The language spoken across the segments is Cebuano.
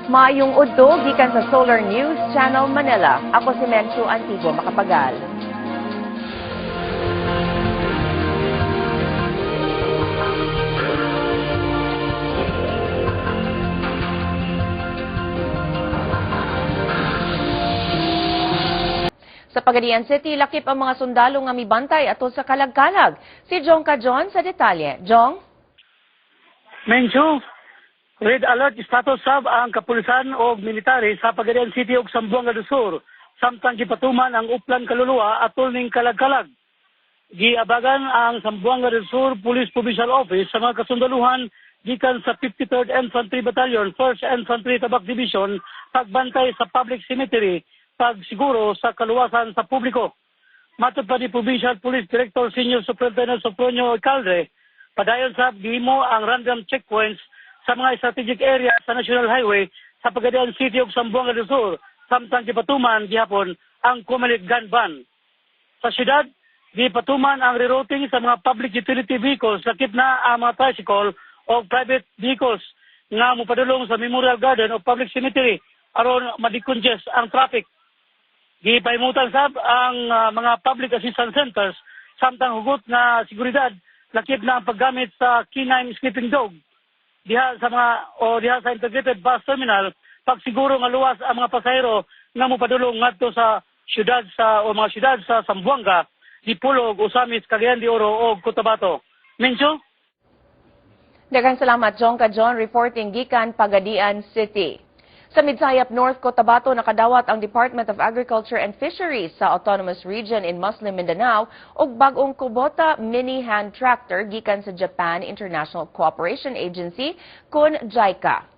Maayong udto gikan sa Solar News Channel Manila. Ako si Menchu Antigua Macapagal. Sa Pagadian City, lakip ang mga sundalo nga mibantay atol sa kalagkalag. Si Jong Cajon sa detalye. Jong? Menchu, red alert status sab ang kapulisan o military sa Pagadian City ug Zamboanga del Sur samtang gipatuman ang uplan kaluluwa atol ning kalagkalag. Giabagan ang Zamboanga del Sur Police Provincial Office sa mga kasundaluhan gikan sa 53rd Infantry Battalion, 1st Infantry Tabak Division pagbantay sa public cemetery pagsiguro sa kaluwasan sa publiko. Matod pa ni Provincial Police Director Senior Superintendent Sopronio Alcalde, padayon sa gihimo ang random checkpoints sa mga strategic area sa National Highway sa Pagadian City ug Zamboanga del Sur samtang gipatuman gihapon ang Comelec gun ban. Sa syudad, gipatuman ang rerouting sa mga public utility vehicles lakip na ang mga tricycle o private vehicles nga mopadulong sa Memorial Garden o public cemetery aron ma-decongest ang traffic. Gipahimutan sab ang mga public assistance centers samtang hugot nga seguridad lakip na ang paggamit sa K9 sniffing dog diha sa mga o diha sa integrated bus terminal pagsiguro nga luwas ang mga pasahero nga mopadulong ngadto sa syudad sa o mga syudad sa Zamboanga, Dipolog, Ozamiz, Cagayan de Oro o Cotabato. Mencho? Daghang salamat, Jong Cajon, reporting gikan Pagadian City. Sa Midsayap, North Cotabato, nakadawat ang Department of Agriculture and Fisheries sa Autonomous Region in Muslim Mindanao og bag-ong Kubota Mini Hand Tractor gikan sa Japan International Cooperation Agency kun JICA.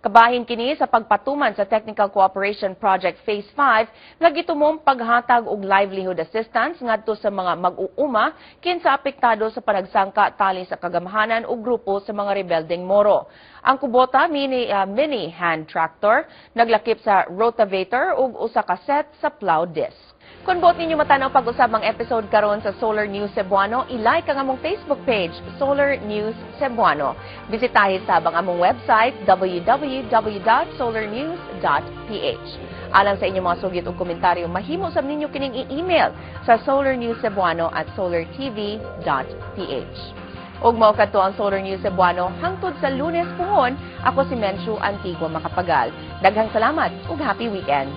Kabahin kini sa pagpatuman sa Technical Cooperation Project Phase 5 nga gitumong paghatag og livelihood assistance ngadto sa mga mag-uuma kinsa apektado sa panagsangka tali sa kagamhanan o grupo sa mga rebeldeng Moro. Ang Kubota Mini Hand Tractor naglakip sa rotavator ug usa ka set sa plow disc. Kung buot ninyo matanaw pag-usab ang episode karon sa Solar News Cebuano, i-like ang among Facebook page, Solar News Cebuano. Bisitahi sab ang among website, www.solarnews.ph. Alang sa inyong mga sugit ug komentaryo, mahimo sab ninyo kining i-email sa solarnewscebuano@solartv.ph. Ug mao kadto ang Solar News Cebuano hangtod sa Lunes puhon. Ako si Menchu Antigua Macapagal. Daghang salamat ug happy weekend.